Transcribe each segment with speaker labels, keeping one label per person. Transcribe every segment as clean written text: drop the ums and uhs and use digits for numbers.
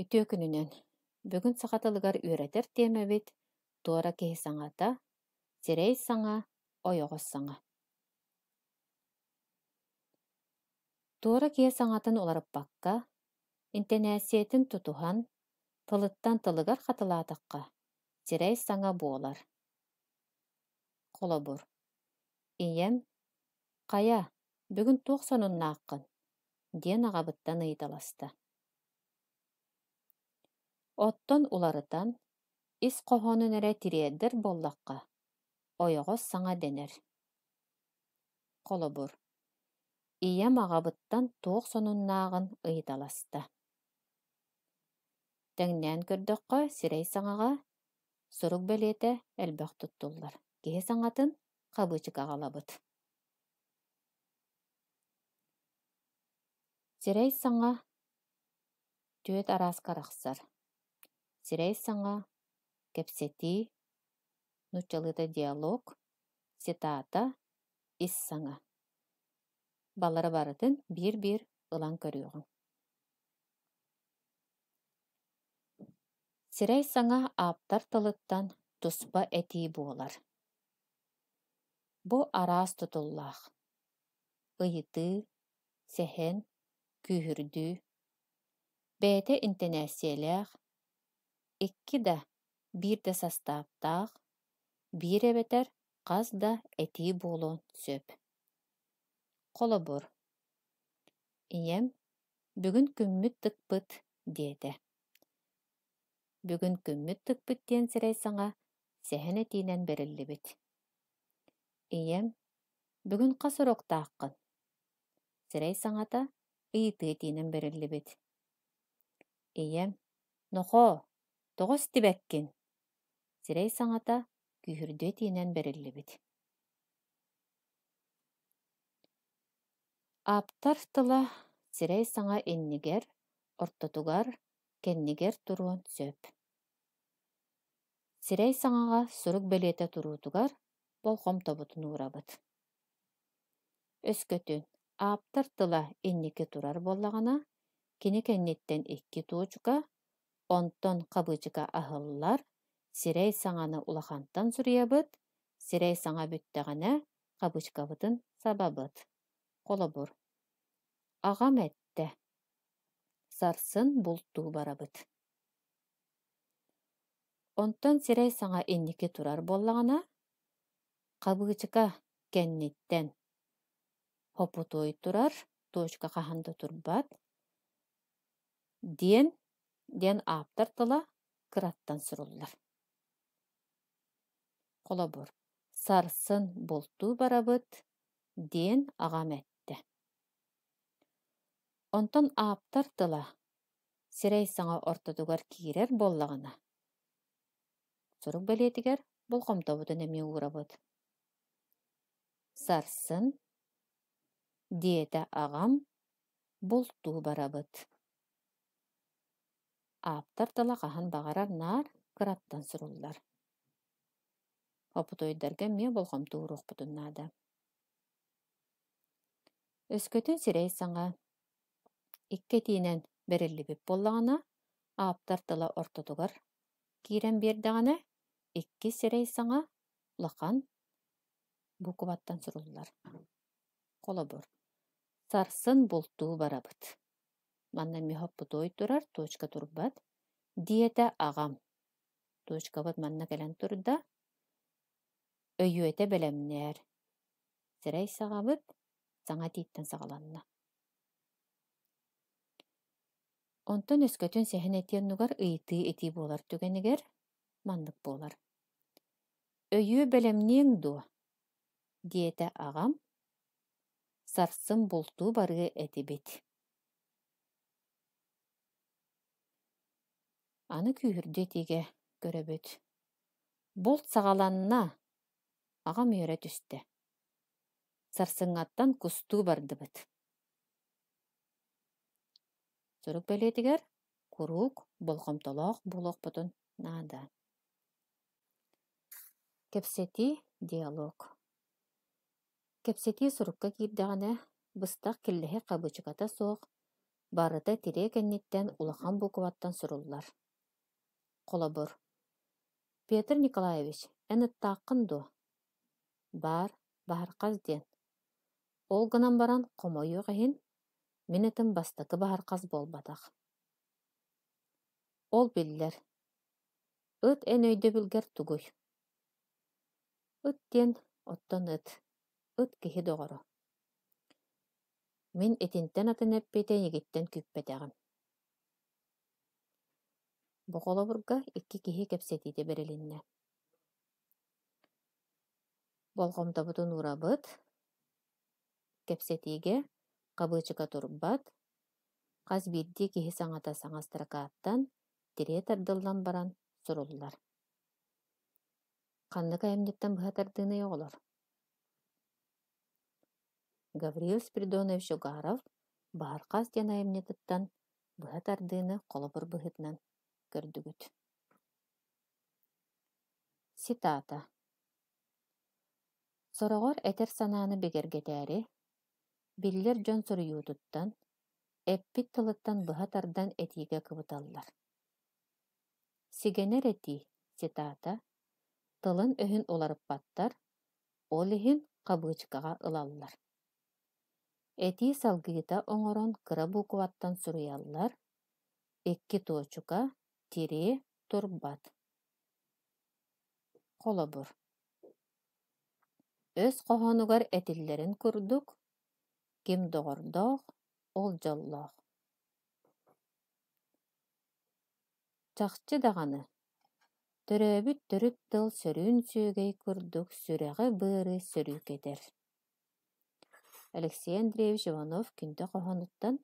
Speaker 1: Үтүө күнүнэн! Бүгүн саха тылыгар үөрэтэр тиэмэбит туора киһи саҥата, сирэй саҥа, ойоҕос саҥа. Туора киһи саҥатын уларыппакка, интэнээссийэтин тутуһан, тылыттан тылыгар хатылаатахха, сирэй саҥа буолар. Холобур, ийэм «Хайа, бүгүн туох сонуннааххын?» диэн аҕабыттан ыйыталаста. Оттон уларытан, ис хоһоонун эрэ тириэрдэр буоллахха, ойоҕос саҥа дэнэр. Холобур, ийэм аҕабыттан туох сонуннааҕын ыйыталаста. Тэҥнээн көрдөххө, сирэй саҥаҕа сурук бэлиэтэ элбэх туттуллар. Киһи саҥатын хабыычык аҕалабыт. Сирэй саҥа түөрт арааска арахсар. Сирэй саҥа, кэпсэтии, нууччалыыта диалог, цитата, ис саҥа. Балары барытын биир-биир ылан көрүөҕүҥ. Сирэй саҥа ааптар тылыттан туспа этии буолар. Бу араас тутуллаах: ыйытыы, сэһэн, күүһүрдүү. Бэйэтэ интэнээссийэлээх, икки да, биир да састааптаах, биир эбэтэр хас да этии буолуон сөп. Холобур, ийэм «Бүгүн күммүт тыкпыт» диэтэ. Бүгүн күммүт тыкпыт диэн сирэй саҥа сэһэн этиинэн бэриллибит. Ийэм «Бүгүн хас уруоктааххын?» Сирэй саҥата ыйытыы этиинэн бэриллибит. Ийэм «Нохоо, тоҕо истибэккин?» Сирэй саҥата күүһүрдүү этиинэн бэриллибит. Ааптар тыла сирэй саҥа иннигэр, ортотугар, кэннигэр туруон сөп. Сирэй саҥаҕа сурук бэлиэтэ туруутугар болҕомтобутун уурабыт. Өскөтүн ааптар тыла инники турар буоллаҕына, кини кэнниттэн икки туочука, онтон хабыычыка аһыллар, сирэй саҥаны улахантан суруйабыт, сирэй саҥа бүттэҕинэ хабыычыкабытын сабабыт. Холобур, аҕам эттэ: «Сарсын бултуу барабыт». Онтон сирэй саҥа инники турар буоллаҕына, хабыычыка кэнниттэн хопутуой турар, точка хаһан да турбат диэн диэн ааптар тыла кыраттан суруллар. Холобур, сарсын бултуу барабыт диэн аҕам эттэ. Онтон ааптар тыла сирэй саҥа ортотугар киирэр буоллаҕына, сурук бэлиэтигэр болҕомтобутун эмиэ уурабыт. Сарсын, диэтэ аҕам, бултуу барабыт. Ааптар тыла хаһан баҕарар наар кыраттан суруллар. Хопутуойдарга эмиэ болҕомто ууруохпутун наада. Өскөтүн сирэй саҥа икки этиинэн бэриллибит буоллаҕына, ааптар тыла ортотугар киирэн биэрдэҕинэ, икки сирэй саҥа улахан буукубаттан суруллар. Холобур, сарсын бултуу барабыт. Манна эмиэ хоппутуой турар, точка турбат. Диэтэ аҕам. Точкабыт манна кэлэн турда. Өйүөтэ бэлэмнээр. Сирэй саҕабыт саҥа этииттэн саҕаланна. Онтон өскөтүн сэһэн этии оннугар ыйытыы этии буолар түгэнигэр маннык буолар: «Өйүө бэлэмниэҥ дуо?» диэтэ аҕам. «Сарсын бултуу барыа этибит» Аны күүһүрдүү этиигэ көрөбүт: «Булт саҕаланна!» Аҕам үөрэ түстэ. Сарсыҥҥаттан кустуу бардыбыт. Сурук бэлиэтигэр куруук болҕомтолоох буолуохпутун наада. Кэпсэтии, диалог. Кэпсэтии сурукка киирдэҕинэ, быстах киллэһик хабыычыката суох, Барыта тириэ кэнниттэн улахан буукубаттан суруллар. Холобур, Петр Николаевич, эн ыттааххын дуо? Баар, Баһархас диэн. Ол гынан баран, хомойуох иһин, мин ытым бастакы Баһархас буолбатах. Ол биллэр. Ыт эн өйдөбүлгэр тугуй? Ыт диэн, оттон ыт. Ыт киһи доҕоро. Мин итинтэн атын эппиэти эйигиттэн күүппэтэҕим. Бу холобурга икки киһи кэпсэтиитэ бэрилиннэ. Болҕомтобутун уурабыт, кэпсэтиигэ хабыычыка турбат, хас биирдии киһи саҥата саҥа строкаттан тириэ тардыллан баран суруллар. Ханнык айымньыттан быһа тардыыный оҕолор? Гаврил Спиридонович Угаров «Баһырхас» диэн айымньытыттан быһа тардыыны холобур быһыытынан көрдүгүт. Цитата. Сороҕор этэр санааны бигэргэтээри, биллэр дьон суруйуутуттан, эппит тылыттан быһа тардан этиигэ кыбыталлар. Сигэнэр этии, цитата, тылын-өһүн уларыппаттар, ол иһин хабыычыкаҕа ылаллар. Этии салгыыта оҥорон кыра буукубаттан суруйаллар, икки туочука, тириэ турбат. Холобур, өс хоһоонугар этиллэрин курдук, ким доҕордоох, ол дьоллоох. Чахчы даҕаны, төрөөбүт төрүт тыл сөрүүн сүөгэй курдук сүрэҕи-быары сөрүүкэтэр. Алексей Андреевич Иванов-Күндэ хоһоонуттан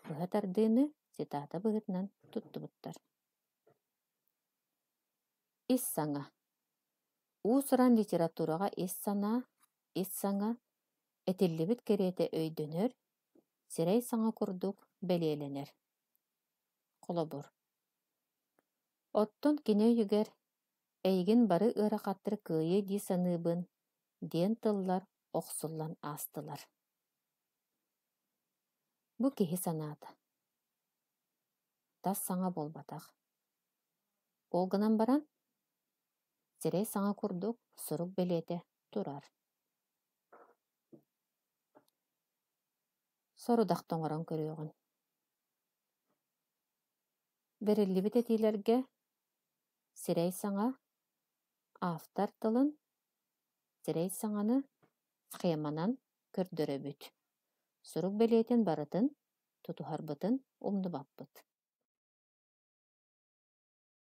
Speaker 1: быһа тардыыны цитата быһыытынан туттубуттар. Ис саҥа. Уус-уран литератураҕа ис санаа, ис саҥа, этиллибит кэриэтэ өйдөнөр, сирэй саҥа курдук бэлиэлэнэр. Холобур, оттон кини өйүгэр «Эйигин бары ыарахаттары кыайыа дии саныыбын» диэн тыллар охсуллан аастылар. Бу киһи санаата. Тас саҥа буолбатах. Ол гынан баран, сирэй саҥа курдук сурук бэлиэтэ турар. Сорудахта оҥорон көрүөҕүн. Бэриллибит этиилэргэ сирэй саҥа, автор тылын, сирэй саҥаны схеманан көрдөрөбүт. Сурук бэлиэтин барытын тутуһарбытын умнубаппыт.